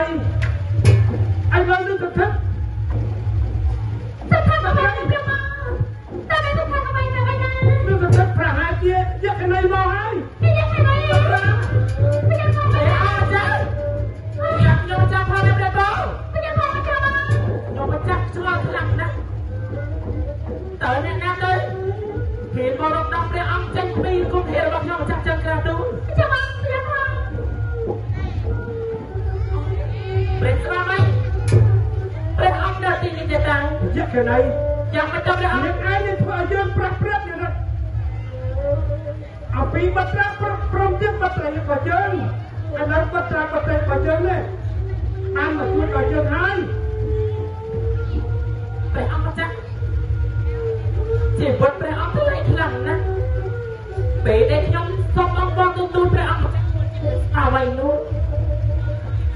ឥឡូវនឹងទៅធ្វើ ទៅធ្វើអ្វីទៅព្រះមកតើទៅធ្វើអ្វីទៅវិញណា នឹងទៅធ្វើប្រហែលជាយកកណីមកហើយ ពីយកកណីពីយកកណី អាចារ្យខ្ញុំចាំផងព្រះបង ពីយកផងចាំ ខ្ញុំម្ចាស់ឆ្លងខ្លាំងណាស់តើអ្នកណាទៅហ៊ានមករំដោះព្រះអង្គចេញពីគុំធារបស់ខ្ញុំម្ចាស់ចឹងក្រាបទូល ចាំបងចាំផង ព្រះស្វាមីព្រះអង្គនៅទីនេះទេតា យកកណី យ៉ាងមិនទៅព្រះអង្គ អ្នកឯងនឹងធ្វើឲ្យយើងប្រាស់ព្រាត់នេះអំពីបត្រាព្រមទៀតបត្រារបស់យើងឥឡូវបត្រាបត្រីរបស់យើងនេះបានមកជួយដល់យើងហើយ ព្រះអង្គម្ចាស់ជីវិតព្រះអង្គថ្លៃខ្លាំងណាស់ពេលដែលខ្ញុំសូមអង្វរទូលព្រះអង្គម្ចាស់អ្វីនោះ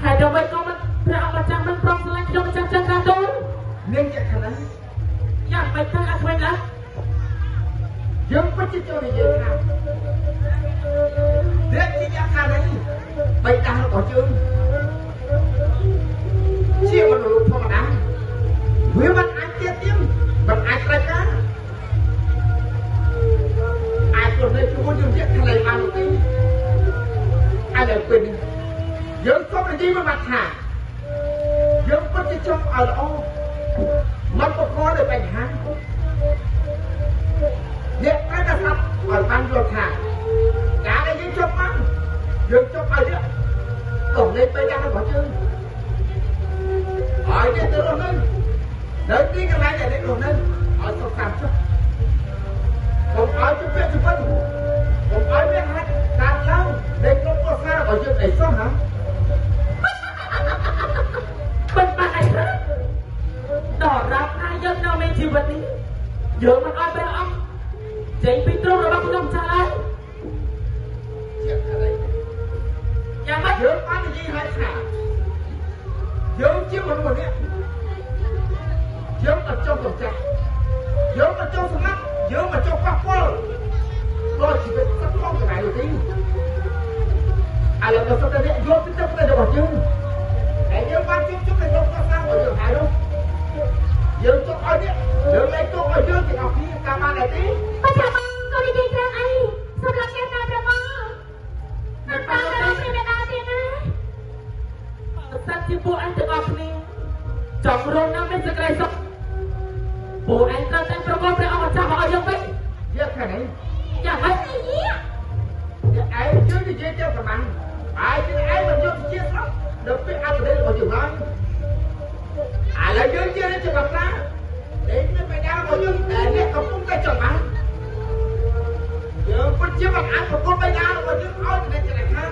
ហើយដល់វិញក៏មិនព្រះអង្គម្ចាស់មិនព្រមស្រឡាញ់ខ្ញុំម្ចាស់ចឹងណាទូល នាងជាខណៈ យ៉ាងមិនទៅអត់វិញណា យើងពិតជាចូលនិយាយថាអ្នកជាយ៉ាខានេះបៃតារបស់យើងជាមនុស្សធម្មតាវាមិនអាចទៀតទៀមមិនអាចត្រូវការអាចរស់នៅជាមួយយើងជាថ្លៃបាននោះទេឥឡូវពេលនេះយើងសូមនិយាយមួយម៉ាត់ថាយើងពិតជាចង់ឲ្យល្អមិនបង្កដោយបញ្ហាអ្នកត្រូវតែស្ដាប់ឲ្យបានយល់ថាការដែលយើងជប់បានយើងជប់ឲ្យនេះកុំលេងពេលយ៉ាងរបស់យើងឲ្យនេះទៅរស់នៅនៅទីកន្លែងដែលនេះរស់នៅឲ្យសុខសាន្តចុះកុំឲ្យជពាក់ជពិនកុំឲ្យមានហេតុកើតឡើងในក្រុមគ្រួសាររបស់យើងអីសោះហ៎ មិនបានអីទេដល់រាប់ណាយើងនៅមានជីវិតនេះយើងមិនឲ្យព្រះអង្គចេញពីទ្រង់របស់ខ្ញុំចាស់ឡើយ ជាអី យ៉ាងម៉េច យើងបាននិយាយឲ្យថាយើងជាមនុស្សម្នាក់យើងអត់ចង់កំចាស់យើងអត់ចង់សម្លាប់យើងអត់ចង់ប៉ះពាល់ដល់ជីវិតសត្វផងកន្លែងនោះទេឥឡូវដល់សត្វតែយកពីទឹកទៅរបស់យើងតែយើងបានជួបជុំនៅក្នុងកសាងរបស់យើងហើយនោះយើងទុកឲ្យនេះយើងលែងទុកឲ្យយើងទាំងអស់គ្នាតាមបានដែរទេ បើចាំបងក៏និយាយត្រូវអីសម្រាប់គេតាមព្រះមកមិនបានទៅព្រះមេដាទៀតណា បើសិនជាពួកអញទាំងអស់គ្នាចង់រស់នៅមានសេចក្តីសុខពួកឯងត្រូវតែប្រគល់ព្រះអង្គម្ចាស់មកឲ្យយើងវិញ យកខាងនេះ យ៉ាងម៉េច អ្នកឯងយើងនិយាយទៅប្រហែលហើយជាឯងមិនយកជាស្រុកដល់ពេលអត្តន័យរបស់យើងហើយឥឡូវយើងជាច្បាប់ណានេះនៅបេដារបស់យើងដែលអ្នកកំពុងតែចង់បានយើងពិតជាមិនអាចប្រគល់បេដារបស់យើងឲ្យទៅអ្នកចខា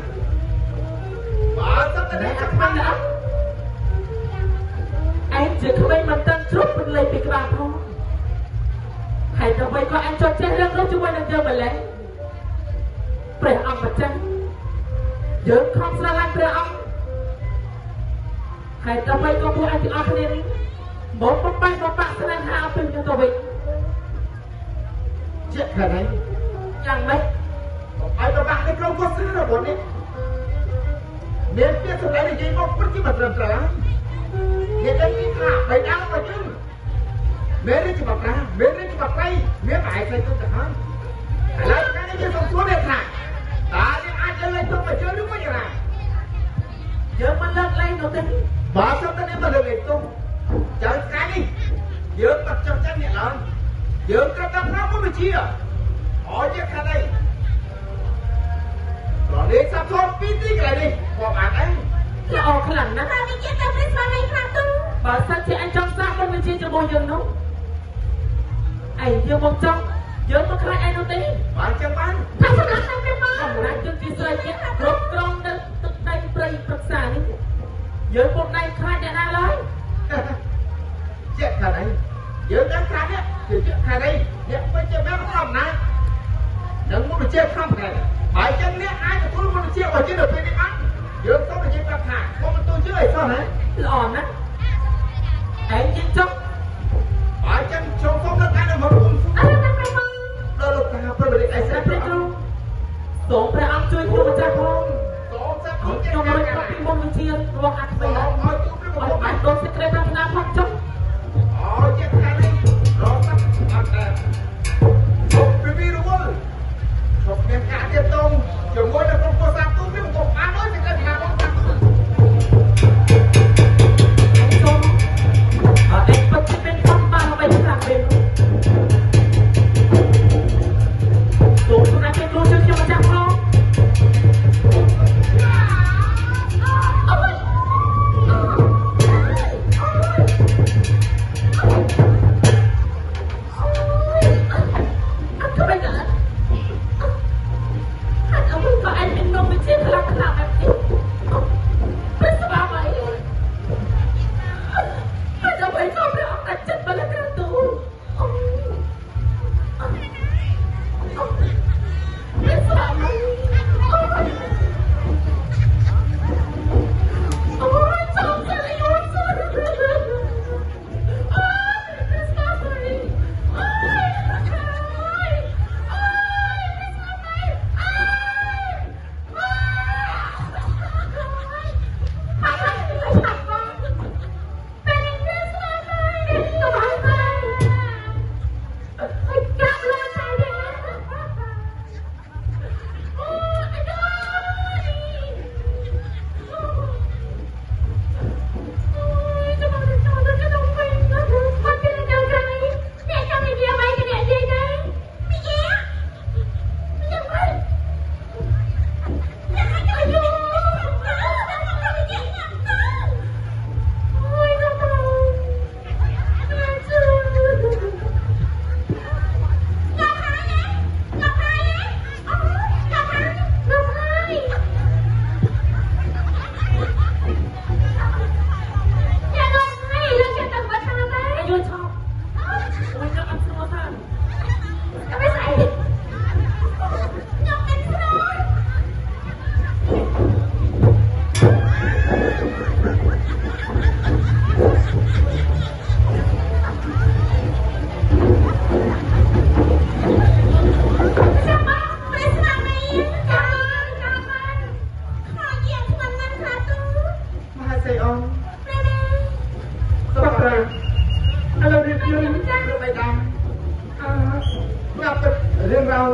បើសិនតែអ្នកចង់បានណា ឯងជាក្មេងមិនតាន់ជ្រុបពន្លៃពីក្បាលផងហើយទៅវិញក៏ឯងចត់ចេះរឿងនោះជាមួយនឹងយើងម្លេះព្រះអង្គម្ចាស់យើងខំស្រឡាញ់ព្រះអង្គហើយទៅវិញក៏ពួកឯងទាំងអស់គ្នានេះមកបំបែកបំបាក់ស្នេហាអពីយើងទៅវិញ ជាខាងនេះ យ៉ាងម៉េច ឲ្យប្របាក់នៅក្នុងកុសលរបស់នេះមានពាក្យសម្ដីនិយាយមកពិតជាមិនត្រឹមត្រូវហើយនិយាយពីថាបៃតារបស់យើងមានរាជបត្រាមានរាជបត្រីមានប្រហែលស្អីទៅទៅហើយឥឡូវថ្ងៃនេះយើងសូមសួរនេះថាតើយើងអាចលើកលែងទុកឲ្យយើងឬមិនយ៉ាងណា យើងមិនលើកលែងនោះទេ បើសិនតែនេះមិនលើកលែងទុកចាំថ្ងៃនេះយើងបាត់ចង់ចាំអ្នកឡើយយើងត្រូវតែប្រាប់មុនវិជាអរជាខាងនេះរលេសាប់ធំពីទីកន្លែងនេះគាត់បានអី ល្អខ្លាំងណាស់ តាមវិជាទៅព្រះស្វាមីខ្លាំងទូ បើសិនជាអញចង់សាកមុនវិជាជាមួយយើងនោះឯងយើងមកចង់យើងមិនខ្លាចឯងនោះទេ បានចឹងបាន ថាសម្រាប់តាមព្រះមក សម្រាប់យើងជាស្រីទៀតគ្រប់គ្រងនៅទឹកដីព្រៃព្រឹក្សានេះយើងពុំដៃខ្លាចអ្នកណាឡើយ ជាខាងនេះយើងដឹងថានេះគឺជាខាងនេះអ្នកពិតជាមានអំណាចនឹងមុខវិជ្ជាខំដែរហើយចឹងអ្នកអាចទទួលមុខវិជ្ជារបស់យើងនៅពេលនេះបានយើងសូមនិយាយប្រាប់ថាកុំទទួលជឿអីសោះណា ល្អណាស់ឯងយើងចង់ ហើយចឹងខ្ញុំសូមលើកឡើងដល់មកគុំ អរតាមព្រះមក ដល់លោកតាព្រះបិតាអី ព្រះ ស្រី គ្រូសូមព្រះអង្គជួយខ្ញុំម្ចាស់ផង សូមសាប់ ខ្ញុំ ខ្ញុំ រត់ មុនវិជារបស់អាថ្មី ឲ្យទូព្រះបង្គំ ឲ្យបានដូចសេចក្តីប្រាថ្នាផងចុះ អោជាថ្ងៃនេះរកតាអត់ដែរពីវីរវល់ឈប់មានការទៀបតងជាមួយនឹងក្រុមគ្រួសារទូព្រះបង្គំបានហើយសេចក្តីប្រាថ្នាផងតា សូមអត់ឯងពិតជាមានខំបានអ្វីខ្លាំងពេលនោះសូមសម្រាប់ពេលគ្រូជួយខ្ញុំម្ចាស់ផង អត់ទៅណាអត់អ្វីក៏ឯងមាននំវិជាខ្លាំងខ្លាំងបែបនេះព្រះស្វាមីអត់អ្វីក៏ព្រះអង្គតាចិត្តបលក្រាទូព្រះស្វាមីអូយចង់ស្រីអូយស្រីអូយព្រះស្វាមីអូយ យល់ឆោអូយខ្ញុំអត់ស្រួលថា មហាសីអង្គ សុខត្រូវឥឡូវនេះយើង លោកបៃតាអឺងាប់ទៅរឿងរ៉ាវ